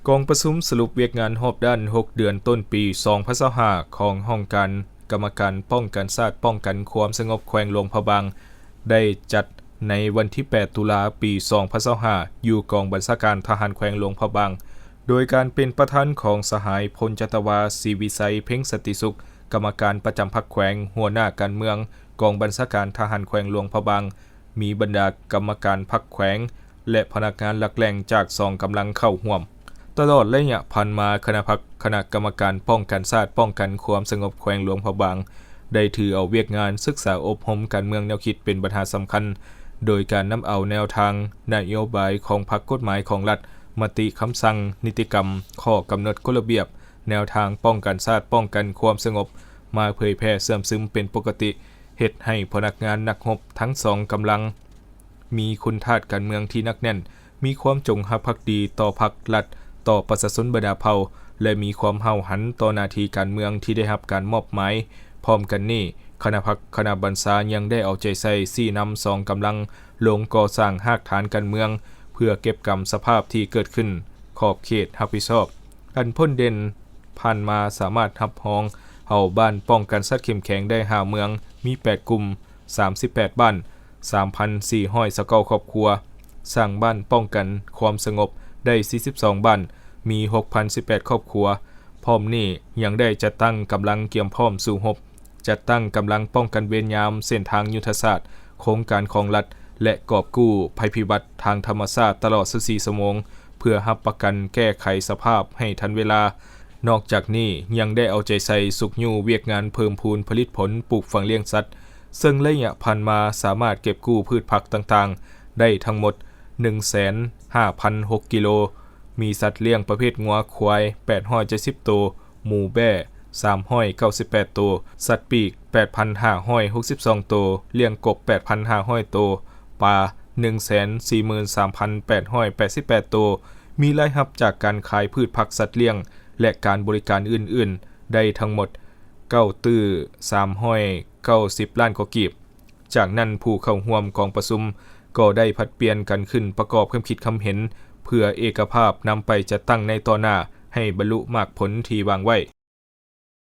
ກອງປະຊຸມສະຫຼຸບວຽກງານຮອບດ້ານຫົກເດືອນຕົ້ນປີສອງພັນຊາວຫ້າ ຂອງຫ້ອງການກຳມະການປ້ອງກັນຊາດ ປ້ອງກັນຄວາມສະຫງົບແຂວງຫຼວງພະບາງ ໄດ້ຈັດໃນວັນທີແປດ ຕຸລາ ປີສອງພັນຊາວຫ້າ ຢູ່ກອງບັນຊາການທະຫານແຂວງຫຼວງພະບາງ ໂດຍການເປັນປະທານຂອງສະຫາຍພົນຈັດຕະວາ ສີວິໄຊ ເພັງສັນຕິສຸກ ກຳມະການປະຈຳພັກແຂວງ, ຫົວໜ້າການເມືອງກອງບັນຊາການທະຫານແຂວງຫຼວງພະບາງ, ມີບັນດາກຳມະການພັກແຂວງ ແລະ ພະນັກງານຫຼັກແຫຼ່ງຈາກສອງກຳລັງເຂົ້າຮ່ວມ. ຕະຫຼອດໄລຍະຜ່ານມາ, ຄະນະພັກຄະນະກຳມະການປ້ອງກັນຊາດ ປ້ອງກັນຄວາມສະຫງົບແຂວງຫຼວງພະບາງ ໄດ້ຖືເອົາວຽກງານສຶກສາອົບຮົມການເມືອງແນວຄິດເປັນບັນຫາສຳຄັນ, ໂດຍການນຳເອົາແນວທາງນະໂຍບາຍຂອງພັກ, ກົດໝາຍຂອງລັດ, ມະຕິຄຳສັ່ງ, ນິຕິກຳ, ຂໍ້ກຳນົດກົດລະບຽບ, ແນວທາງປ້ອງກັນຊາດ, ປ້ອງກັນຄວາມສະຫງົບ ມາເຜີຍແຜ່ເຊື່ອມຊຶມເປັນປົກກະຕິ, ເຮັດໃຫ້ພະນັກງານນັກຮົບທັງສອງກຳລັງ ມີຄຸນທາດການເມືອງທີ່ໜັກແໜ້ນ, ມີຄວາມຈົງຮັກພັກດີຕໍ່ພັກລັດ, ຕໍ່ປະຊາຊົນບັນດາເຜົ່າ ແລະ ມີຄວາມຫ້າວຫັນຕໍ່ໜ້າທີ່ການເມືອງທີ່ໄດ້ຮັບການມອບໝາຍ. ພ້ອມກັນນີ້, ຄະນະພັກຄະນະບັນຊາຍັງໄດ້ເອົາໃຈໃສ່ຊີ້ນຳສອງກຳລັງລົງກໍ່ສ້າງຮາກຖານການເມືອງ ເພື່ອເກັບກຳສະພາບທີ່ເກີດຂຶ້ນ, ຂອບເຂດຮັບຜິດຊອບ ອັນພົ້ນເດັ່ນຜ່ານມາສາມາດຮັບຮອງເອົາບ້ານປ້ອງກັນຊາດເຂັ້ມແຂງໄດ້ຫ້າເມືອງ, ມີແປດກຸ່ມ, ສາມສິບແປດບ້ານ, ສາມພັນສີ່ຮ້ອຍຊາວເກົ້າຄອບຄົວ, ສ້າງບ້ານປ້ອງກັນຄວາມສະຫງົບໄດ້ສີ່ສິບສອງບ້ານ, ມີຫົກພັນສິບແປດຄອບຄົວ. ພ້ອມນີ້ຍັງໄດ້ຈັດຕັ້ງກຳລັງກຽມພ້ອມສູ້ຮົບ, ຈັດຕັ້ງກຳລັງປ້ອງກັນເວນຍາມເສັ້ນທາງຍຸດທະສາດ, ໂຄງການຂອງລັດ ແລະ ກອບກູ້ໄພພິບັດທາງທຳມະຊາດຕະຫຼອດຊາວສີ່ຊົ່ວໂມງ ເພື່ອຮັບປະກັນແກ້ໄຂສະພາບໃຫ້ທັນເວລາ. ນອກຈາກນີ້ຍັງໄດ້ເອົາໃຈໃສ່ຊຸກຍູ້ວຽກງານເພີ່ມພູນຜະລິດຜົນປູກຝັງລ້ຽງສັດ, ເຊິ່ງໄລຍະຜ່ານມາສາມາດເກັບກູ້ພືດຜັກຕ່າງໆໄດ້ທັງໝົດໜຶ່ງແສນຫ້າພັນຫົກກິໂລ, ມີສັດລ້ຽງປະເພດງົວ, ຄວາຍ ແປດຮ້ອຍເຈັດສິບໂຕ, ໝູແບ້ ສາມຮ້ອຍເກົ້າສິບແປດໂຕ, ສັດປີກ ແປດພັນຫ້າຮ້ອຍຫົກສິບສອງໂຕ, ລ້ຽງກົບ ແປດພັນຫ້າຮ້ອຍໂຕ, ປາ ໜຶ່ງແສນສີ່ໝື່ນສາມພັນແປດຮ້ອຍແປດສິບແປດໂຕ, ມີລາຍຮັບຈາກການຂາຍພືດຜັກສັດລ້ຽງ ແລະ ການບໍລິການອື່ນໆ ໄດ້ທັງໝົດເກົ້າຕື້ສາມຮ້ອຍເກົ້າສິບລ້ານກວ່າກີບ. ຈາກນັ້ນ, ຜູ້ເຂົ້າຮ່ວມກອງປະຊຸມກໍໄດ້ຜັດປ່ຽນກັນຂຶ້ນປະກອບຄຳຄິດຄຳເຫັນ ເພື່ອເອກະພາບນຳໄປຈັດຕັ້ງໃນຕໍ່ໜ້າໃຫ້ບັນລຸໝາກຜົນທີ່ວາງໄວ້.